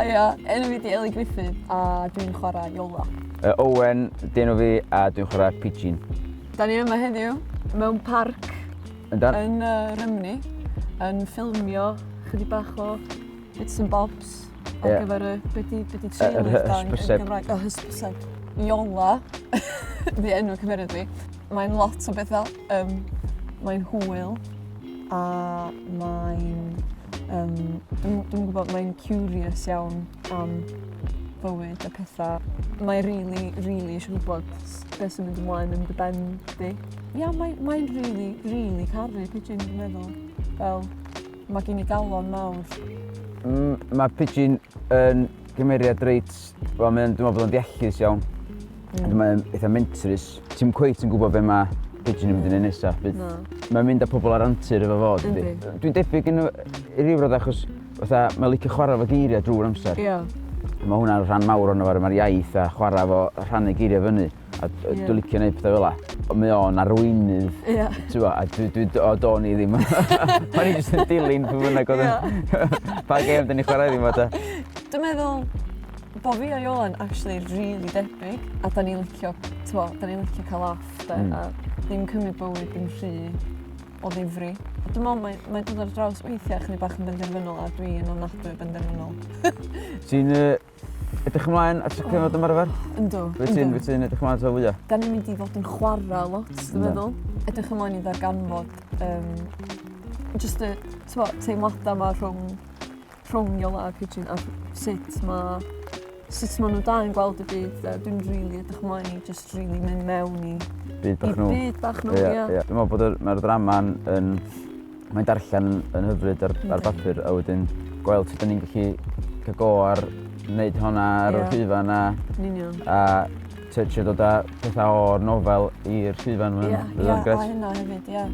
Haia, enw fi di Ellie Griffith a dwi'n chwarae Iola. Owen 'di enw fi a dwi'n chwarae Pidgin. Da ni yma heddiw mewn parc Yndan. yn Rhymni yn ffilmio chydig bach o bits and bobs ar gyfer y be di be di trailer da yn Gymraeg? Y hysbyseb. Iola 'di enw cymeriad fi. Mae'n lot o bethau. Um, mae'n hwyl a mae'n... Um, dwi'n dwi gwybod, mae'n curious iawn am bywyd a pethau. Mae'n really, really eisiau gwybod beth sy'n mynd ymlaen yn dy ben di. Ia, mae'n mae really, really caru Pidgin, dwi'n meddwl. Fel, mae gen i galon mawr. Mm, mae Pidgin yn gymeriad reit... Wel, mae'n, dwi'n meddwl bod o'n ddeallus iawn. Mae'n eitha mentrus. Ti'm cweit yn gwybod be mae Pidgin yn mynd i wneud nesaf. Fydd... Na. Mae'n mynd â pobl ar antur efo fo, dydi? Yndi. Dwi'n debyg yn i ryw raddau achos fatha mae'n licio chwarae efo geiriau drwy'r amser. Ia. Mae hwnna'n rhan mawr ohono fo, mae'r iaith a chwarae efo rhannu geiriau fyny. A dwi'n licio gwneud pethau fel 'a. Ond mae o'n arweinydd. Ia. T'bo' a dwi dwi o do'n i ddim. O'n i jyst yn dilyn pwy bynnag oedd yn... Pa gêm 'dan ni'n chwarae heddiw 'ma ta? Dwi'n meddwl bo fi a Ioan actually rili debyg a 'dan ni'n licio t'mo' 'dan ni'n licio ca'l laff 'de a ddim cymryd bywyd yn rhy o ddifri. Dwi me'wl mae mae dod ar draws weithia' chydig bach yn benderfynol a dwi yn ofnadwy o benderfynol. Ti'n yy edrych ymlaen at y cyfnod ymarfer? Yndw. Be ti'n be ti'n edrych ymlaen ato fwya? 'Dan ni'n mynd i fod yn chwara lot dwi'n meddwl. Edrych ymlaen i ddarganfod yym jyst y t'mo' teimlada 'ma rhwng rhwng Iola a Pidgin a sut ma' sut ma' nhw dau yn gweld y byd a dwi'n rili edrych ymlaen i jyst rili mynd mewn i... Byd bach nhw. I byd bach nhw, ia. Ie, ie. Dwi'n meddwl bod yr, mae'r ddrama'n yn... Mae'n darllen yn hyfryd ar, ar bapur a wedyn gweld sut 'dan ni'n gallu cael go ar wneud honna ar y llwyfan a... Yn union. A trio dod â pethau o'r nofel i'r llwyfan. Ie, ie, a hynna hefyd, ie.